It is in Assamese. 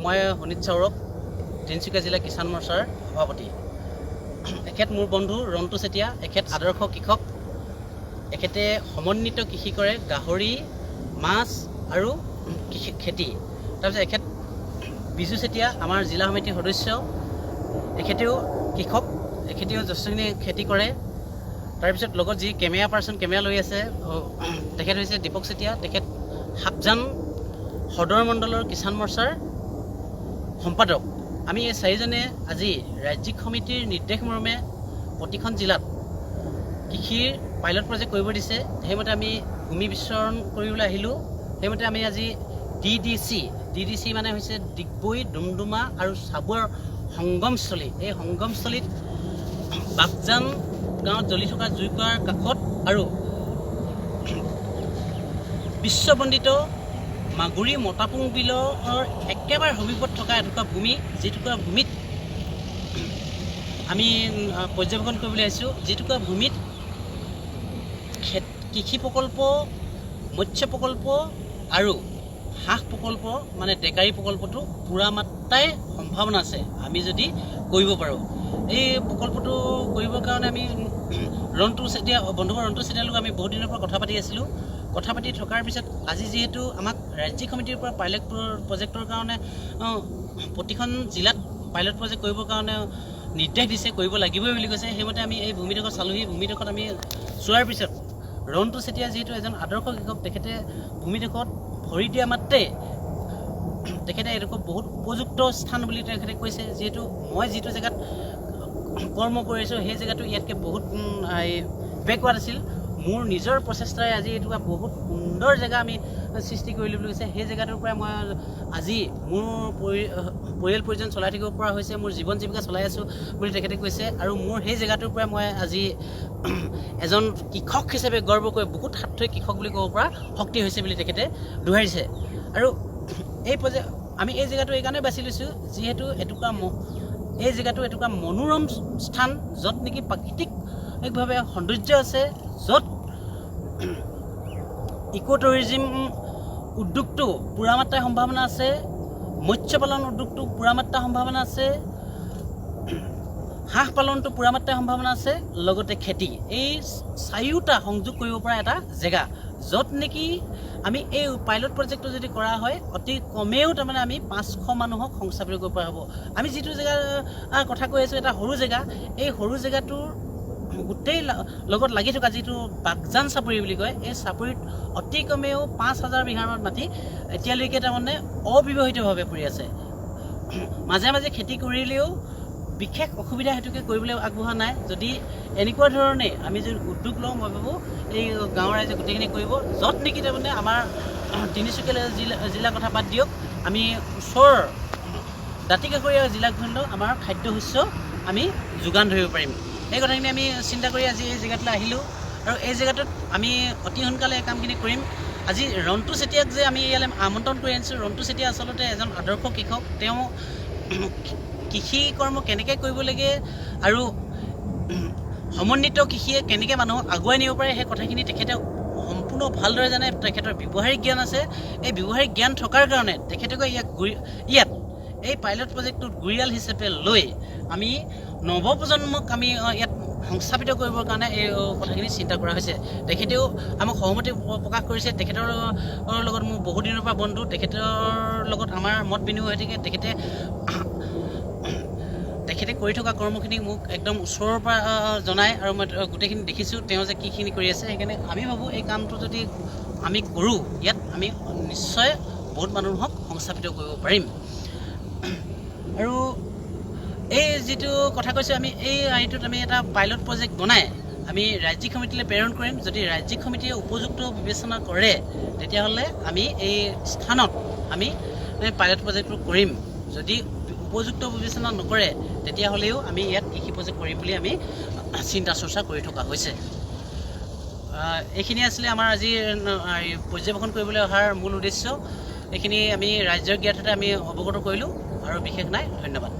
মই শোণিত চাউৰক, তিনিচুকীয়া জিলা কিষাণ মৰ্চাৰ সভাপতি। এখেত মোৰ বন্ধু ৰন্টু চেতিয়া। এখেত আদৰ্শ কৃষক। এখেতে সমন্বিত কৃষি কৰে, গাহৰি, মাছ আৰু কৃষি খেতি। তাৰপিছত এখেত বিজু চেতিয়া, আমাৰ জিলা সমিতিৰ সদস্য। এখেতেও কৃষক, এখেতেও যথেষ্টখিনি খেতি কৰে। তাৰপিছত লগত যি কেমেৰা পাৰ্চন কেমেৰা লৈ আছে, তেখেত হৈছে দীপক চেতিয়া। তেখেত সাপজান সদৰ মণ্ডলৰ কিষাণ মৰ্চাৰ সম্পাদক। আমি এই চাৰিজনে আজি ৰাজ্যিক সমিতিৰ নিৰ্দেশ মৰ্মে প্ৰতিখন জিলাত কৃষিৰ পাইলট প্ৰজেক্ট কৰিব দিছে। সেইমতে আমি ভূমি বিচৰণ কৰিবলৈ আহিলোঁ। সেইমতে আমি আজি D D C, D D C মানে হৈছে ডিগবৈ, ডুমডুমা আৰু চাবুৱাৰ সংগমস্থলী। এই সংগমস্থলীত বাগজান গাঁৱত জ্বলি থকা জুইকুৰাৰ কাষত আৰু বিশ্ববন্দিত মাগুৰি মতাপুং বিলৰ একেবাৰে সমীপত থকা এটুকুৰা ভূমি, যিটুকুৰা ভূমিত আমি পৰ্যবেক্ষণ কৰিবলৈ আহিছোঁ, যিটুকুৰা ভূমিত কৃষি প্ৰকল্প, মৎস্য প্ৰকল্প আৰু হাঁহ প্ৰকল্প, মানে ডেকাৰী প্ৰকল্পটো পূৰা মাত্ৰাই সম্ভাৱনা আছে, আমি যদি কৰিব পাৰোঁ। এই প্ৰকল্পটো কৰিবৰ কাৰণে আমি ৰন্টু চেতিয়া, বন্ধুবৰ ৰন্টু চেতিয়াৰ লগত আমি বহুত দিনৰ পৰা কথা পাতি আছিলোঁ। কথা পাতি থকাৰ পিছত আজি যিহেতু আমাক ৰাজ্যিক সমিতিৰ পৰা পাইলট প্ৰজেক্টৰ কাৰণে প্ৰতিখন জিলাত পাইলট প্ৰজেক্ট কৰিবৰ কাৰণে নিৰ্দেশ দিছে, কৰিব লাগিবই বুলি কৈছে, সেইমতে আমি এই ভূমিডোখৰ চালোহি। ভূমিডোখৰত আমি চোৱাৰ পিছত ৰন্টু চেতিয়া যিহেতু এজন আদৰ্শ কৃষক, তেখেতে ভূমিডোখৰত ভৰি দিয়া মাত্ৰে তেখেতে এডোখৰ বহুত উপযুক্ত স্থান বুলি তেখেতে কৈছে। যিহেতু মই যিটো জেগাত কৰ্ম কৰি আছোঁ, সেই জেগাটো ইয়াতকৈ বহুত বেকৱাৰ্ড আছিল। মোৰ নিজৰ প্ৰচেষ্টাৰে আজি এটুকুৰা বহুত সুন্দৰ জেগা আমি সৃষ্টি কৰিলোঁ বুলি কৈছে। সেই জেগাটোৰ পৰাই মই আজি মোৰ পৰিয়াল পৰিজন চলাই থাকিব পৰা হৈছে, মোৰ জীৱন জীৱিকা চলাই আছোঁ বুলি তেখেতে কৈছে। আৰু মোৰ সেই জেগাটোৰ পৰাই মই আজি এজন কৃষক হিচাপে গৰ্ব কৰি বহুত হাত থৈ কৃষক বুলি ক'ব পৰা শক্তি হৈছে বুলি তেখেতে দোহাৰিছে। আৰু এই প্ৰজেক্ট আমি এই জেগাটো এইকাৰণে বাছি লৈছোঁ, যিহেতু এই জেগাটো এটুকুৰা মনোৰম স্থান, য'ত নেকি প্ৰাকৃতিকভাৱে সৌন্দৰ্য আছে, য'ত ইক' টুৰিজিম উদ্যোগটো পূৰা মাত্ৰাই সম্ভাৱনা আছে, মৎস্য পালন উদ্যোগটো পূৰা মাত্ৰা সম্ভাৱনা আছে, হাঁহ পালনটো পূৰা মাত্ৰাই সম্ভাৱনা আছে, লগতে খেতি, এই চাৰিওটা সংযোগ কৰিব পৰা এটা জেগা, য'ত নেকি আমি এই পাইলট প্ৰজেক্টটো যদি কৰা হয়, অতি কমেও তাৰমানে আমি 500 মানুহক সংস্থাপিত কৰিব পৰা হ'ব। আমি যিটো জেগাৰ কথা কৈ আছোঁ, এটা সৰু জেগা। এই সৰু জেগাটোৰ গোটেই লগত লাগি থকা যিটো বাগজান চাপৰি বুলি কয়, এই চাপৰিত অতি কমেও 5000 বিঘামান মাটি এতিয়ালৈকে তাৰমানে অব্যৱহৃতভাৱে পৰি আছে। মাজে মাজে খেতি কৰিলেও বিশেষ অসুবিধা হেতুকে কৰিবলৈ আগবঢ়া নাই। যদি এনেকুৱা ধৰণে আমি যদি উদ্যোগ লওঁ, মই ভাবোঁ এই গাঁৱৰ ৰাইজে গোটেইখিনি কৰিব, য'ত নেকি তাৰমানে আমাৰ তিনিচুকীয়া জিলাৰ কথা বাদ দিয়ক, আমি ওচৰৰ দাঁতিকাষৰীয়া জিলাখনলৈ আমাৰ খাদ্য শস্য আমি যোগান ধৰিব পাৰিম। সেই কথাখিনি আমি চিন্তা কৰি আজি এই জেগাটোলৈ আহিলোঁ আৰু এই জেগাটোত আমি অতি সোনকালে এই কামখিনি কৰিম। আজি ৰন্টু চেতিয়াক যে আমি ইয়ালৈ আমন্ত্ৰণ কৰি আনিছোঁ, ৰন্টু চেতিয়া আচলতে এজন আদৰ্শ কৃষক। তেওঁ কৃষি কৰ্ম কেনেকৈ কৰিব লাগে আৰু সমন্বিত কৃষিয়ে কেনেকৈ মানুহক আগুৱাই নিব পাৰে, সেই কথাখিনি তেখেতে সম্পূৰ্ণ ভালদৰে জানে। তেখেতৰ ব্যৱহাৰিক জ্ঞান আছে। এই ব্যৱহাৰিক জ্ঞান থকাৰ কাৰণে তেখেতকে ইয়াত এই পাইলট প্ৰজেক্টটোত গুৰিয়াল হিচাপে লৈ আমি নৱপ্ৰজন্মক আমি ইয়াত সংস্থাপিত কৰিবৰ কাৰণে এই কথাখিনি চিন্তা কৰা হৈছে। তেখেতেও আমাক সহমতি প্ৰকাশ কৰিছে। তেখেতৰ লগত মোৰ বহুদিনৰ পৰা বন্ধু, তেখেতৰ লগত আমাৰ মত বিনিময় হৈ থাকে। তেখেতে কৰি থকা কৰ্মখিনি মোক একদম ওচৰৰ পৰা জনায় আৰু মই গোটেইখিনি দেখিছোঁ তেওঁ যে কিখিনি কৰি আছে। সেইকাৰণে আমি ভাবোঁ, এই কামটো যদি আমি কৰোঁ, ইয়াত আমি নিশ্চয় বহুত মানুহক সংস্থাপিত কৰিব পাৰিম। আৰু এই যিটো কথা কৈছোঁ, আমি এই হেৰিটোত আমি এটা পাইলট প্ৰজেক্ট বনাই আমি ৰাজ্যিক সমিতিলৈ প্ৰেৰণ কৰিম। যদি ৰাজ্যিক সমিতিয়ে উপযুক্ত বিবেচনা কৰে, তেতিয়াহ'লে আমি এই স্থানত আমি পাইলট প্ৰজেক্টটো কৰিম। যদি উপযুক্ত বিবেচনা নকৰে, তেতিয়াহ'লেও আমি ইয়াত কৃষি প্ৰজেক্ট কৰিম বুলি আমি চিন্তা চৰ্চা কৰি থকা হৈছে। এইখিনি আছিলে আমাৰ আজি পৰ্যবেক্ষণ কৰিবলৈ অহাৰ মূল উদ্দেশ্য। এইখিনি আমি ৰাজ্যৰ জ্ঞাততে আমি অৱগত কৰিলোঁ আৰু বিশেষ নাই। ধন্যবাদ।